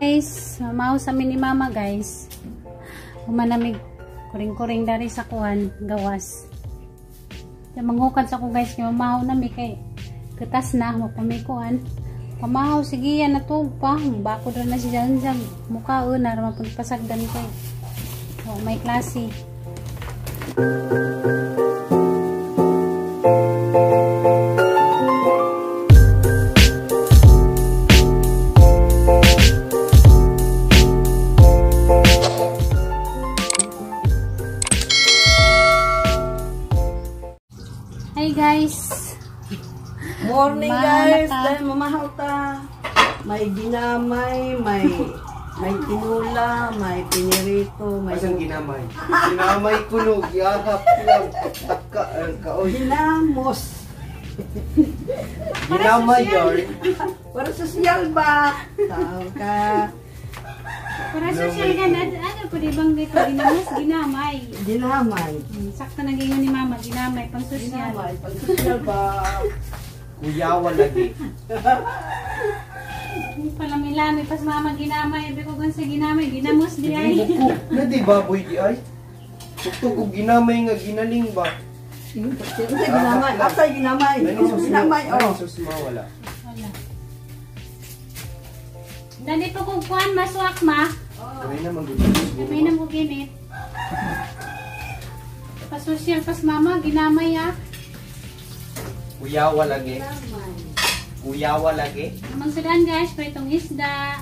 Guys, mamaw sa ni mama guys. Humanamig kuring-kuring dari sa kuan gawas. Manghukad sa ko guys kay mamaw na mi kay katas na mo pa may kuan. Pamahaw sige yan natug pa. Bako ra na si Janjang. Mukhaon na ra pasagdan kay. Oh, may klase. Hi guys. Morning guys. Dahil mamahaw ta. May ginamay, may tinula, may pinirito, may Asan ginamay? Ginamay kuno, gihahap lang, taka kaoy. Ginamos. Ginamay yarn. Para sosyal ba? Tao ka. Para sosyal ka na, ano po di bang dito ginamos, ginamay. Ginamay. Sakto na gingon ni mama, ginamay pang sosyal. Ginamay, pang sosyal ba? Kuyawa lagi. Palami-lami pas mama ginamay, abi ko gan sa ginamay, ginamos di ay. Na di baboy di ay. Tugtog og ginamay nga ginaling ba? Ginamay, asa ginamay? Ginamay oh. Sus mawala. Wala. Dali po kung kuan maswak ma. Kamay na man gud. Kamay na mo ginit. Pasosyal pas mama ginamay ah. Kuyawa lagi. Kuyawa lagi. Magsadaan guys, pritong isda,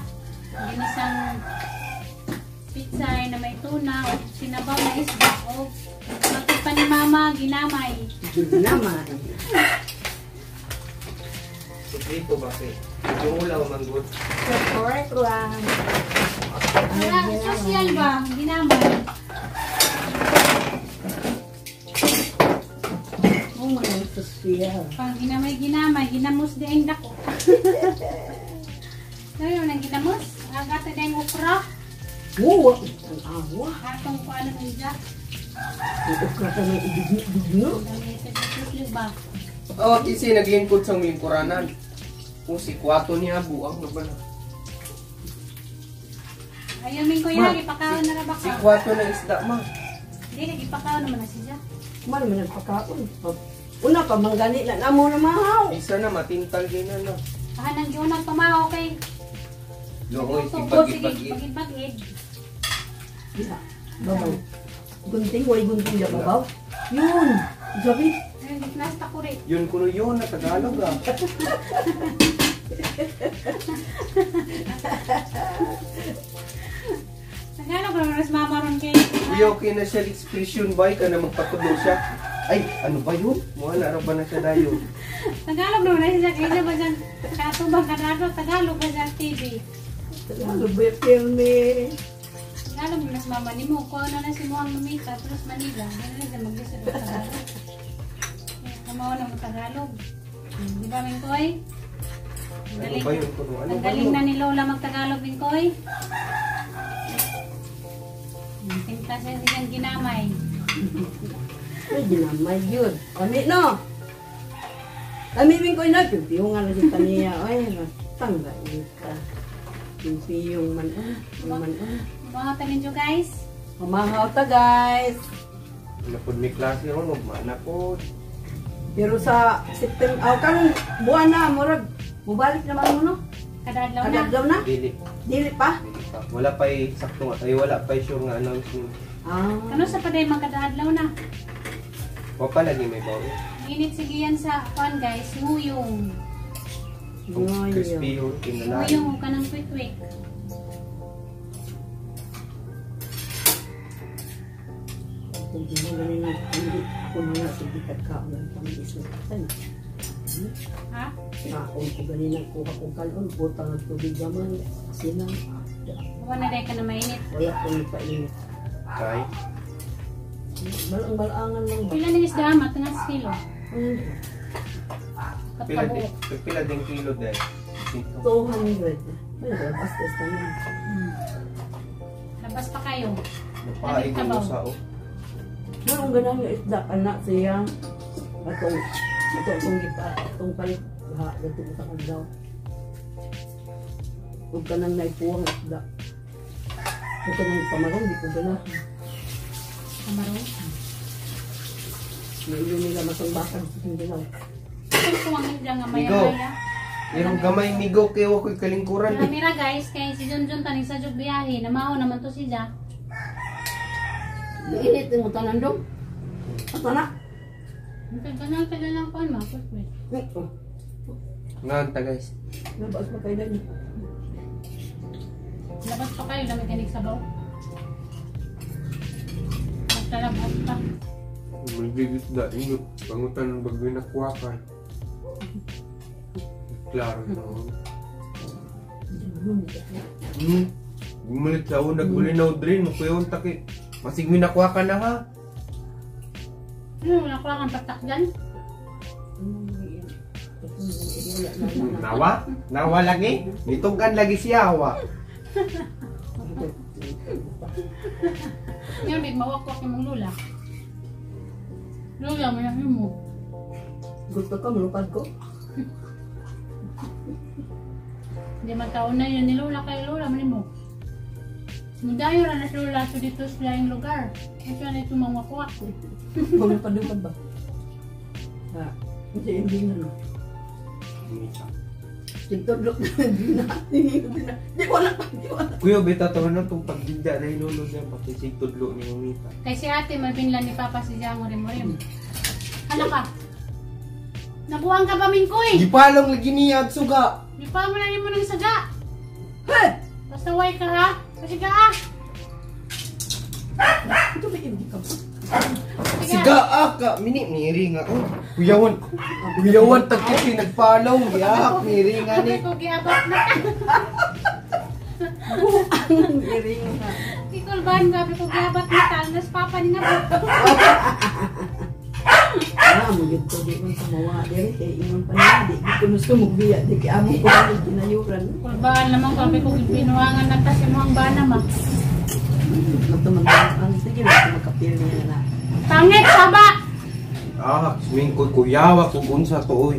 ginisang pitsay na may tuna o sinabaw na isda o bakit pa ni mama ginamay. Ginamay. Suprito ba kay? Yung ulaw man gud. Correct lang. Wala, social ba? Ginamay. Oh, may social. Pag ginamay, ginamay, ginamos di ang dako. Ayun, ang ginamos. Agata na yung okra. Oo, ang awa. Atong ko ano nila. Ang okra ka ng ibigno-bigno. Ba? Oh, kasi naglingkod sa lingkuranan. Kung si Kwato niya, buang na ba na? Ayaw, min kuya, ipakaon na ra ba Si ka? Kwato na isda, ma. Hindi, ipakaon naman na siya. Man, man nagpakaon. Una pa, manggani na namo na mahaw. Isa na, matintal din na na. Kahanang yun ang pamahaw kay. Looy, Sige, bagid-bagid. bagid-bagid. Yeah. Babaw. Gunting, way gunting ya babaw. Yun. Sabi. Ayun, nasta ko rin. Yun kuno yun, na Tagalog ah. Tagalog naman mas mama ron kay. Kuya, okay na siya expression ba? Ka na magpatulo siya. Ay, ano ba yun? Mukha na ba na siya dayo? Tagalog naman na siya. Kaya ba dyan? Katubang kanado, Tagalog ba dyan TV? Tagalog ba filme? Tagalog naman mas mama ni mo. Kuha na na si Muang Mamita, tapos Manila. Ano na siya mag-isip ng Tagalog. Kamawa na mo Tagalog. Di ba, Mingkoy? Ano ba yun kuno? Ano Ang ba galing yun? na ni Lola magtagalog, Mingkoy. Timpla siya siyang ginamay. Ay, ginamay yun. Kami, no? Kami, Mingkoy na. Pimpiyong nga lang taniya. Ay, tangga ka. Pimpiyong man. Man. Mga tanin nyo, guys. Mamahaw ta, guys. Napod may klase ron, ugma na po. Pero sa September, oh, karong buwan na, murag, mubalik naman mo, no? Kada adlaw na. Kada adlaw na? Dili. Dili pa? Dili pa. Wala pa'y sakto nga. Ay, wala pa'y sure nga announcement. Ah. Kano sa paday magkada adlaw na? Wa pa lagi may bawi. Init sige yan sa kuan guys, nguyong. Kung crispy yun, kinalain. Nguyong o kanang kwik-kwik. Kung di mo ganin na, hindi ako na nga sige tagkaon ng pang-isnatan. Ha? Kaon ko ganin ang kuha kong kalon, butang ang tubig naman, sina. Wala na dahil ka na mainit. Wala kong ipainit. Kay? Balang-balangan lang ba? Pila ng isda ma, tungas kilo. Pila, Katabo. pila din kilo dahil. 200. May labas test naman. Labas pa kayo. Napaig mo sa oh. Marong ganan nga isda, anak siya. Atong, atong itong gipa, atong palit. Ha, ganito ko sa kandaw. Huwag ka nang naipuwang isda. Huwag ka nang pamarong, di ko ganahan. Kamarong. May iyo nila masang bakang sa Mindanao. Kung kuwangin dyan nga Migo. maya-maya. Irong gamay migo kay wa ko'y kalingkuran. Pero mira guys, kay si Junjun taning sa jug biyahe, namaho naman to si Ja. Init yung tanan dong. Ata na. Tagal tagal lang kuan ma. Wait. Eh, oh. Nganta guys. Nabas pa kayo na. Labas pa kayo, lamig ganig sabaw. Magtalabas pa. Magigit da inyo. Pangutan ng bagyo na kuwakan. Klaro noon. Bumalik sa ako, nagbulinaw drin. Makuyawan takit. Masig minakuha ka na ha. Ano, wala ko kang patak dyan. Nawa? Nawa lagi? Nitunggan lagi siya, awa. Ngayon, big mawakwak yung mong lula. Lula, may mo. Gusto ko, malupad ko. Hindi man taon na yun ni Lola kay Lola, manin mo. Mudayo ra na si Lola to dito sa laing lugar. Ito na ito mangwakwak. Malupad-lupad ba? Ha? Hindi, hindi na. Tigtudlok na, hindi na. Hindi na. Di wala pa, di wala. Kuya, beta to na itong pagdida na inulo niya. Pakisig tudlo ni Mamita. Kay si ate, mabinlan ni Papa si Jango rin mo rin. Ano ka? Nabuang ka ba, Mingkoy? Gipalong lagi niya at suga. Di pa mo na mo ng saga. Hey! Basta way ka ha. Kasi ka ah. Ito ba hindi ka ba? Siga aka mini miri nga oh. Kuyawan. Kuyawan tagkit nagpalong yak miri nga ni. Sabi ko giabot na. Ang iring nga. Ikulban gabi ko giabot na talnas papa ni na. Ah, mo gyud ko di man samawa diri kay ingon pa niya di ko gusto mo biya di kay amo ko ang ginayuran. Kulbaan lamang sabi ko binuangan na ta si muang bana ma. Magtumang sige na magkapil niya na. Pangit saba. Ah, swing ko kuyawa kung unsa to oy.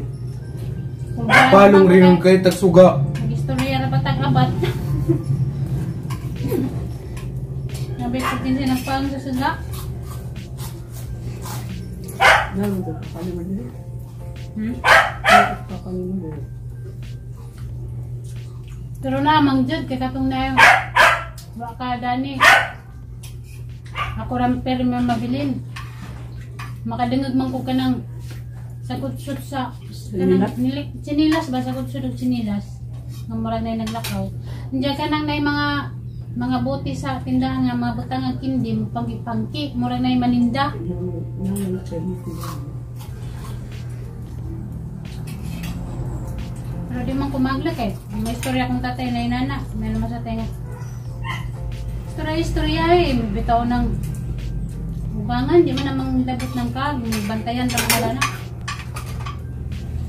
Kulbaan Palong rin ang kay tagsuga. Nag-istorya ra batag abat. Nabi ko din siya nagpalong sa suga. Naron to pa man diri. Pa man diri. Pero na mang jud kay katong na wa ka dani. Ako ram permi mabilin. Makadungog man ko kanang sagot-sut sa kanang nilik chinilas ba sagot-sut og chinilas nga murag nay naglakaw. Diyan kanang nay mga bote sa tindahan nga mga butang ang kindi mo pangki murag nay maninda. Pero di man kumaglak eh. May istorya akong tatay na inana. May naman sa tenga. Istorya-istorya eh. Bitaw ng bubangan. Di man namang labot ng kag. Bantayan sa mga na.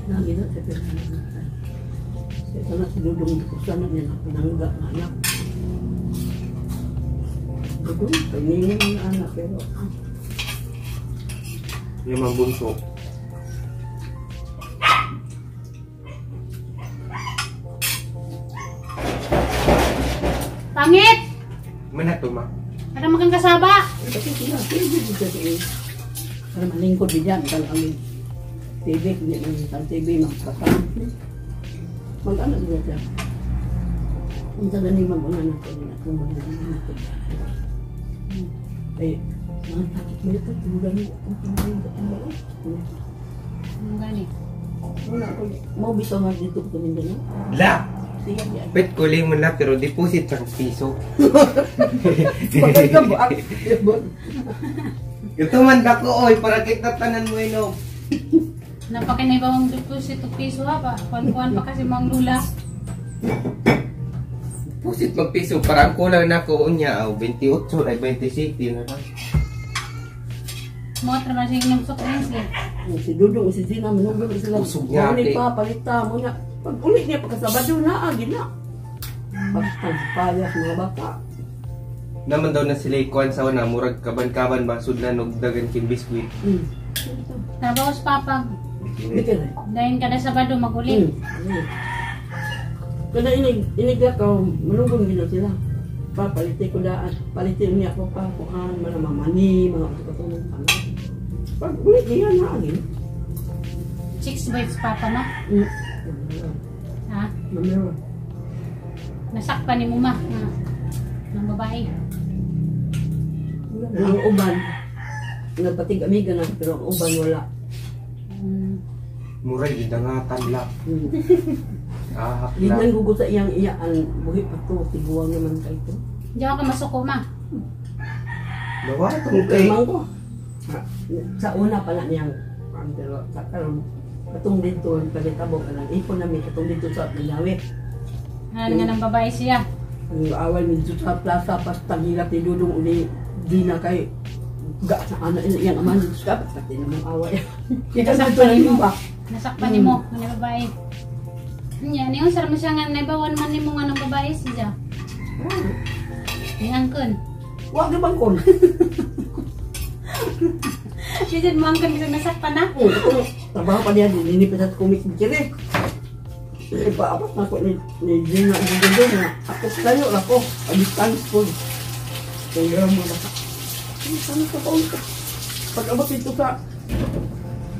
Lagi na sa pera. Sa si Dudong ko sana niya na pinangga nga anak. Dudong, paningan ng anak pero Yung mga bunso. Pangit! Mana to ma? Para magang kasaba! Kasi sila, TV kasi. Para malingkod din yan, kalau kami TV, hindi man ang TV, magkasama. Mag-ano siya siya. Ang taga ni mag-una na ito, na akong mga anak ko. Eh, mga takot mo ito, tulugan mo, ang tulugan mo, ang bago. Ang gani. Wala ako, mau bitaw nga dito ko Mindanao. La! Siya diyan. Pet kuling mo na pero deposit sa piso. Patay ka ba? Ito man dako oy para kita tanan mo inom. Napakinay ba ang deposit og piso ha pa? Kuan-kuan pa kasi mga lula. Deposit mag piso para ang kulang na ko unya aw 28 ay 27 na lang. Mga trabaho siya inom soft drinks eh. Si Dudong, si Gina, manugod sila. Usog niya, Muna ate. pa, palita, muna. Pag ulit niya, pagkasabado na, agi na. Pagpayas mga bata. Naman daw na sila ikuan sa una murag kaban-kaban ba sudlan og dagan king biskuit. Trabaho sa papag. Bitin eh. Dahil kada Sabado maguli. Kada inig lakaw, manugong gina sila. Pa, paliti ko daan. Paliti niya ako pa, kuhan, mga mamani, mga katulong pa. Pag ulit niya na, agin. Chicks boys papa ma. Ha? Mamero. Nasakpan ni mo ma. Nga. Ng babae. Ang uban, nagpatig-amiga na, pero ang uban wala. Muray gidangatan la. Ahak Di la. nang gugo sa iyang iyaan, buhi pa to, tiguang naman kay to. Diyan ka masuko ma. Dawatong kay. Kay ko. Sa una pala niyang, pero sa karon katong dito, pagitabo ka lang, ipon namin katong dito sa Pinawi. Nga nga ng babae siya. Ang awal medyo sa plaza, pas tagilap ni Dudong uli, di na kay ga sa ana iyang amahan dito sa kapit, pati namang away. Kita sa ito na ba? Nasakpan ni mo nga ng babae. Nya, niyon sar mo siya nga naibawan man nimo nga ng babae siya. Ni angkon. Wag na bang kon? Siya dyan mo angkon kasi nasakpan na. Oo, trabaho pa niya, ninipit at kumik diri. Ipaabot na ko ni Gina ni Dudong nga. Ako tayo ako, a distance ko. Kaya mo na. Sana sa taon ko. Pag abot dito sa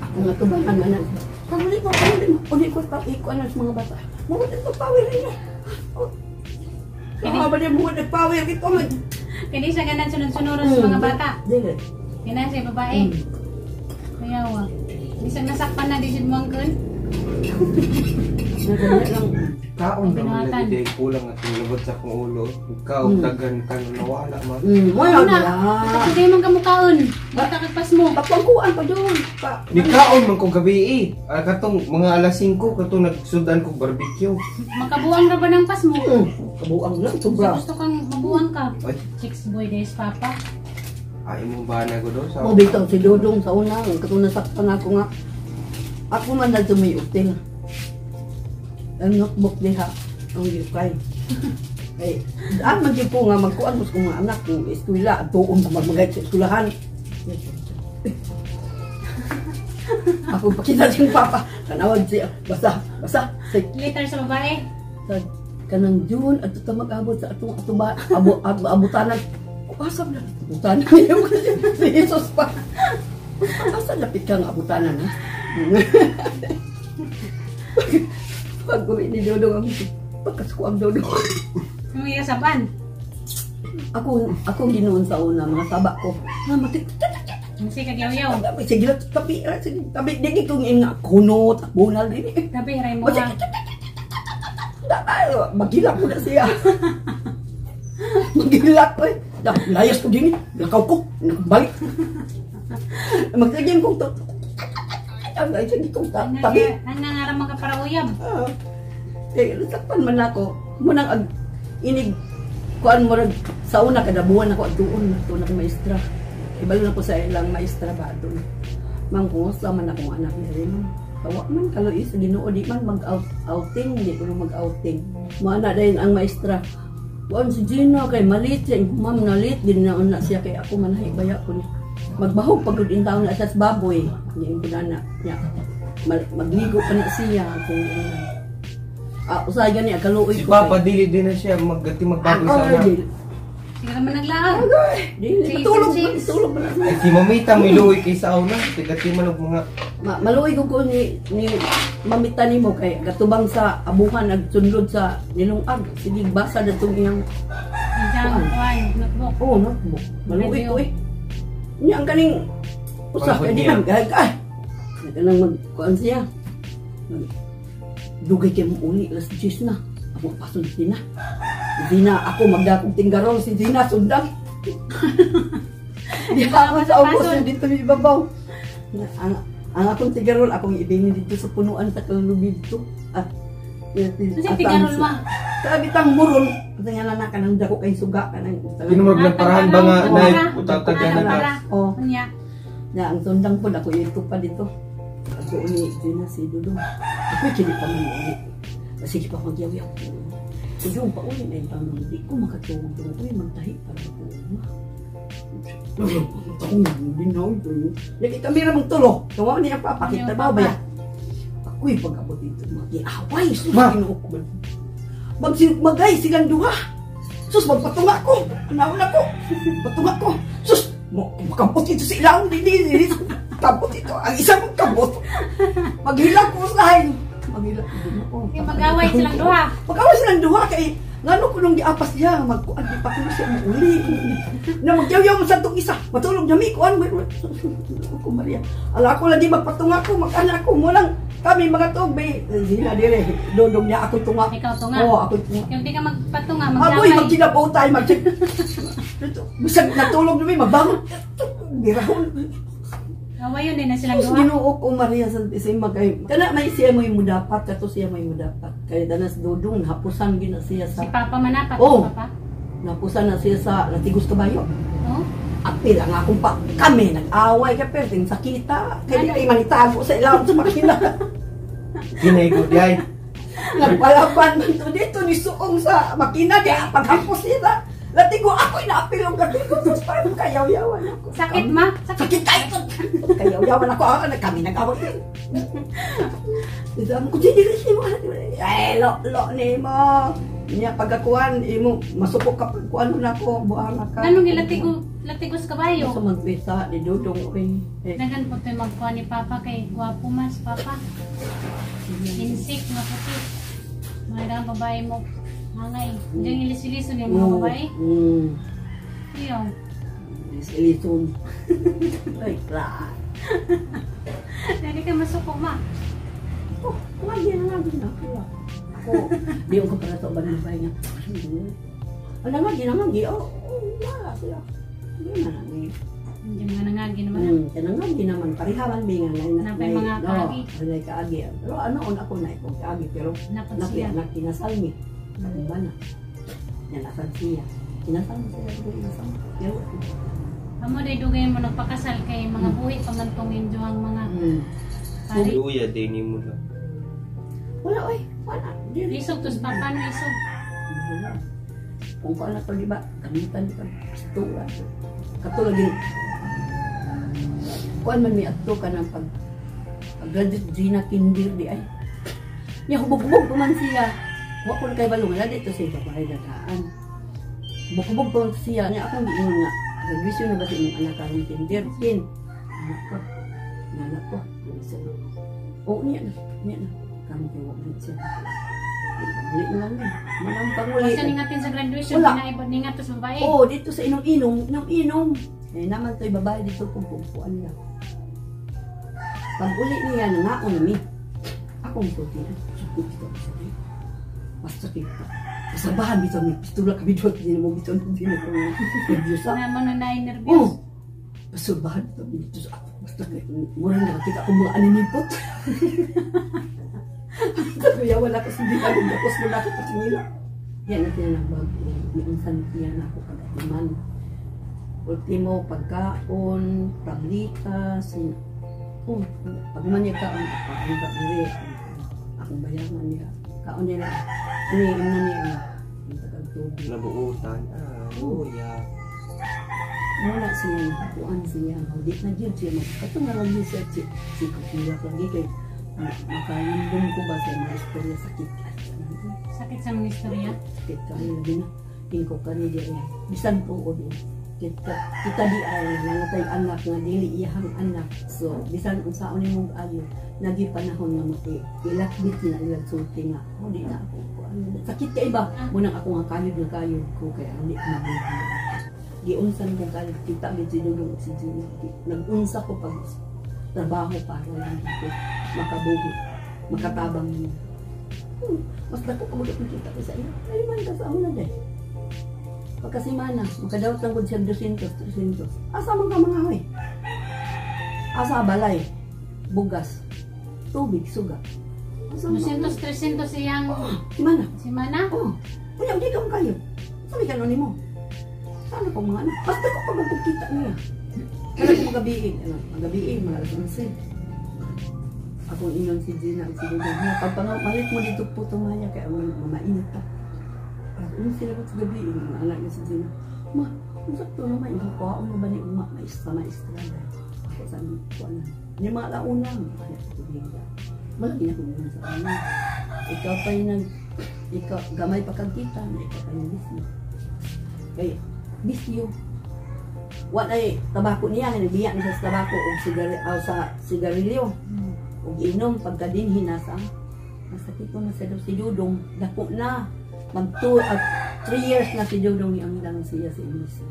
ako nga tubangan na na. Pamuli ko, pamuli mo. Uli ko, ikuan na sa mga bata. Mawad ito, power rin na. Kaya ba niya mawad power ito man. Kini siya ganan sunod-sunuran sa mga bata. Dili. Kini siya babae. Kaya wa. Bisag nasakpan na di jud mo angkon. Kaon naman Binuhatan. lagi day kulang at nilabot sa akong ulo. Ikaw dagan ka nawala man. Wala Una, na. Hindi man kamukaon. Bata kagpas mo. Papangkuan pa doon. Pa. Nikaon man ko gabi eh. Ah, katong mga alas 5 katong nagsudan ko barbecue. Makabuang ra ba ng pas mo? Kabuang lang, Gusto, sobra. gusto kang mabuang ka. Ay, Chicks boy days papa. ay mo ba na ko do sa Mo bitaw si Dodong sa una, ang katong nasaktan ako nga. Ako man na may uting. Ang notebook diha, ang yukay. Ay, daan man gyud ko nga magkuan ko sa mga anak kung eskwela, tuon ko magmagay sa eskwelahan. Ako pakita siyang papa, kanawag siya, basa, basa. Say, Later sa babae. sa kanang June at ito mag-abot sa atong atuba abo, abo, abutanan. Asa na abutanan si Jesus pa. Asa lapit ka nga abutanan ha? Pag uwi ni Dodong ang pagkasuko ang Dodong. Yung iya saban. Ako ginoon sa una mga saba ko. Nga matik Kasi kagyaw-yaw. sige lang tabi sige tabi dili kong nga kunot bunal dili. Tabi ray mo ha. Magilak mo na siya. Magilak ko eh. Layas ko din eh. Lakaw ko. Nakabalik. Magsagyan kong to. Ang sige kong tabi. Ang nangaram mga parauyab. Eh, nasaktan man ako. Munang inig kuan mo sa una kada buwan ako doon na to maestra. Ibalo na ko sa ilang maestra ba doon. Mang kumusta man akong anak ni Raymond. Tawa man kaloy sa Ginoo di man mag-outing, di ko mag-outing. Maana dayon ang maestra. Kuan si Gina kay malit siya, ma'am nalit din na una siya kay ako manahi baya ko niya. Magbahog pag in taon na siya sa baboy. Niya yung kunana niya. Magligo pa na siya kung usahay gani kaluoy Si ko. Papa dili din na siya maggati magbago sa una. Dili. Sige naman naglaag. Dili matulog man, matulog man. Ay, si Mamita may luoy kay sa una. Tigati man og mga Maluoy ko ni mamita nimo kay gatubang sa abuhan nagsunod sa nilungag. Sige basa datong iyang Isang kuan notebook. oh notebook. Maluoy ko eh. Nya ang kaning usa Panahon kay di niya. man gay ay. Nagkanang magkuan siya. Dugay kay mo uli alas 10 na. Ako pasod Zina. Zina ako magdakog tinggarol si Zina sundang. Di ako sa ubos dito sa ibabaw. Ang akong tigarol akong ibingin dito sa punuan sa kalubi dito. At Kasi tigarol ma. Sabi tang muron, kasi nga na kanang dako kay suga kanang Ginumag lang parahan ba nga Ah, nay para. utatagyan na Para. Oh, Unya. na ang sundang po ako ito pa dito. Ako uni Gina si Dudong. Ako kini pa man uli. Sige pa magyaw-yaw. Dudong pa uli na yung tanong. Di ko makatulog doon. Uy, magtahi pa rin ako. Hindi na ito. Nagkikamera mong tulo. Kawawa niya papakita ba ba? Ako'y pag-abot dito. Mag-iaway. Ma! Ginoo ko man. Magay silang duha. Sus, magpatunga ko. Naon ako. Patunga ko. Sus, makabot ito sa ilawom. Dili, dili. Kabot ito. Ang isa mong kabot. Maghilak ko sa lain. Maghilak ko. Kay mag-away silang duha. Mag-away silang duha kay ngano ko nung giapas niya, magkuan di pa ko siya uli. Na magyaw-yaw man sa tong isa, matulog na mi kuan. Ko Maria. Ala ko lagi magpatunga ko, mag-anak ko mo lang kami mga tuog bay sila dire dodong niya ako tunga. Ikaw tunga. Oo, ako tunga. Yung di ka magpatunga, Agoy mag-away. magkinabotay mag. Bisag natulog na mi magbangon. Birahon. Away yun din na silang Sus, duha. Ginoo ko Maria sa Sima kay kana may siya mo'y mudapat kato siya mo'y mudapat kay danas dodong hapusan gyud na siya Si sa Papa manapat, Oh. si Papa. napusan na siya sa latigos kabayo. Oh? Apil ang akong pa kami nag-away ka pero ting sakita kay di ay manitago sa ilawom sa makina. Ginay ko di ay. Nagpalaban man to dito ni suong sa makina di paghapos sila. Latigo ako inaapil ang gabi ko sus parang kayaw-yawan ako. Sakit ma? Sakit. Sakit kayo to. Kayaw-yawan ako ah, kami nag-away. Sabi ko, dili si mo. Eh, lo, lo ni mo. Niya pagkakuan imo masuko ka pagkuan na ko buang ka. Anong gilatigo, latigos kabayo? Sa magpisa ni Dudong oy. Eh, Dagan po ito'y magkuha ni Papa kay gwapo mas Papa. Insik, maputi. Mga dagang babae mo. Mangay. Diyan ilis-ilison yung mga babae. Iyo. Ilison. Ay, kla. Dali ka masuko ma. Oh, lagi na lagi na. Ako, di ko para sa uban babae nga. Ano nga, di naman, di. Oh, oh, wala sila. Di na lagi. Hindi mga nangagi naman. Kaya nga, di naman. Parihaman, bi nga. Napay mga kaagi. No, nay kaagi. Pero ano, on ako na ikong kaagi. Pero Napod napi siya. anak, kinasal mi. Ano ba na? Yan, siya. Kinasal mi siya. Kinasal. Pero, Amo day dugay mo nagpakasal kay mga buhi pa man tong injohang mga pari. Luya din ni mo lang. Wala, oy. Wala. Di Isog tos Papa no isog. Wala. Kung paano to, di ba? Gamitan ka. Pistola. Katulad yung kuan man mi adto ka ng pag pag-graduate Gina Kinder di ay. Nya hubog-hubog pa man siya. Wa ko na kay balong wala dito sa babae dadaan. Hubog-hubog pa man siya. Nya akong giingon nga graduation na ba sa imong anak karon kinder kin. Anak ko. Anak ko. Oo niya na. Niya na. Karon kay wa man siya. Uli na lang ni. Manang panguli. Basta ningatin sa graduation, Wala. ginaibot ningat tos babae. Oo, dito sa inom-inom, inom-inom. Eh, naman to'y babae dito kung pumpuan niya. Pag uli niya, nangaon mi. Akong sulti na. Sukot ito. Basta kita. Kasabahan bitaw mi. Pistula kami doon. Hindi mo bitaw. Hindi na ko. Nervyosa. Na mo na nervyos. Oh! Pasulbahan bitaw mi dito sa ako. Basta murang nakakita akong mga aninipot. Kaya wala ko hindi ako dakos mo na ako patingila. Yan na siya nagbago. Minsan siya na ako pag-atiman. Ultimo, pagkaon, tablita, sin... Oh, pag man niya kaon, kaon ka diri. Akong bayangan niya. Kaon nila. Ini, imo niya. Ang tagal tubig. Nabuutan. Ah, luya. Wala siya, nakuan siya. Di na dyan siya. Katong na lang yun siya. Si, si Kupilak lagi kay makayandong ko ba sa mga istorya sakit. Sakit sa mga istorya. Sakit ka lagi na. Tingko ka ni diya. Bisan po o di. Kita, kita di ay nangatay anak nga dili iyahang anak. So bisan unsaon nimong ayo nagi panahon nga maki ilakbit na ilang sulti nga. O di na ako kuan. Sakit kay ba? Munang ako nga kayod nga kayod ko kay di mabuhi. Giunsan ko kayod kita gid si Dudong si Gina. Nagunsa ko pag trabaho para lang ko makabuhi, makatabang niya. Mas dako ka magapang kita ko sa iyo. Ay man ka sa una day. Pagkasimana, makadawat lang kung siya 200, 300. Asa man ka mga hoy? Asa balay, bugas, tubig, suga. Asa man 200, 300 siyang Simana. si Mana. Oh, kunya di ka man kayo. Sabi ka mo. Sana pang mga ano. Basta ko pag magkita niya. Kaya ko magabiin, ano, magabiin, mga alas 11. Akong ingon si Gina, si Dudong, niya, pagpamalit mo dito po tumaya, kaya mamainit pa. Alas 11 na sa gabi, yung anak niya si Gina, ma, ang sakto naman, ikaw na ba ni uma, maestra, maestra. Ako sa ko na. Niya mga launa, mga anak ko tubig. Malaki na kung sa una. Ikaw pa'y nag, Ikaw, gamay pa kag kita na ikaw kayong bisyo. Kay, bisyo. Wa ay tabako niya, nagbiya niya sa tabako og sa sigarilyo. Og inom pagkadinhi nasa nasakit ko na sa daw si Dudong, dako na. Mag 2 at 3 years na si Dudong ang lang siya sa Indonesia.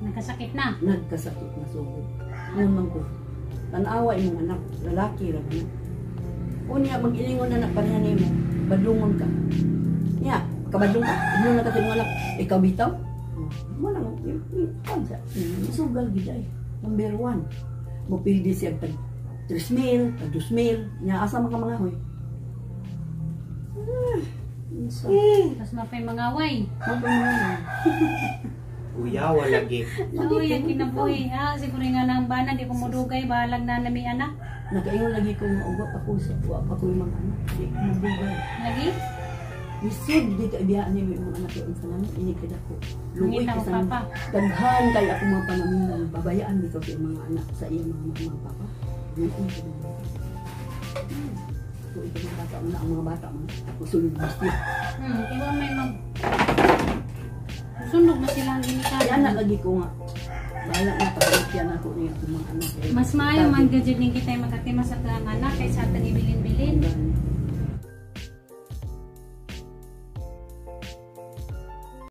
Nagkasakit na. Nagkasakit na sugod. Ano man ko? Tanawa imong anak, lalaki ra man. Unya mag-ilingon na na pareha nimo, badlungon ka. Nya, kabadlong ka, ingon na ka sa imong anak, ikaw bitaw? Mo lang, yung sa, sugal gid ay. Number one. Mupildi siya tag 3 mil, tag 2 mil, nya asa man ka mga hoy. Ah, unsa? Tapos mapay mga way. Mapay. Uyawa lagi. Uy, ang kinabuhi. Ah, siguro nga nang bana, di ko mudugay, bahalag na nami anak. Nakaingon lagi ko nga uga pa ko sa wa pa ko yung mga anak. Di ko mabugay. Lagi? Isod di ka ibiyaan nimo imong anak kay unsa man ini kay dako. Luoy Nangita ka mo, sa papa. Daghan kay ako mga panamingan babayaan bitaw sa iyang mga anak sa iyang mga mama ug papa. Luoy ka mga bata. Luoy ka mga bata una ang mga bata mga musulod gusto. Iwa may mag... Sunog na silang Kaya ginikanan. anak lagi ko nga bahala na pagkakyan ako niya akong mga anak. Mas maayo man gajud ning kita'y magatima sa tuang anak kaysa atong ibilin-bilin.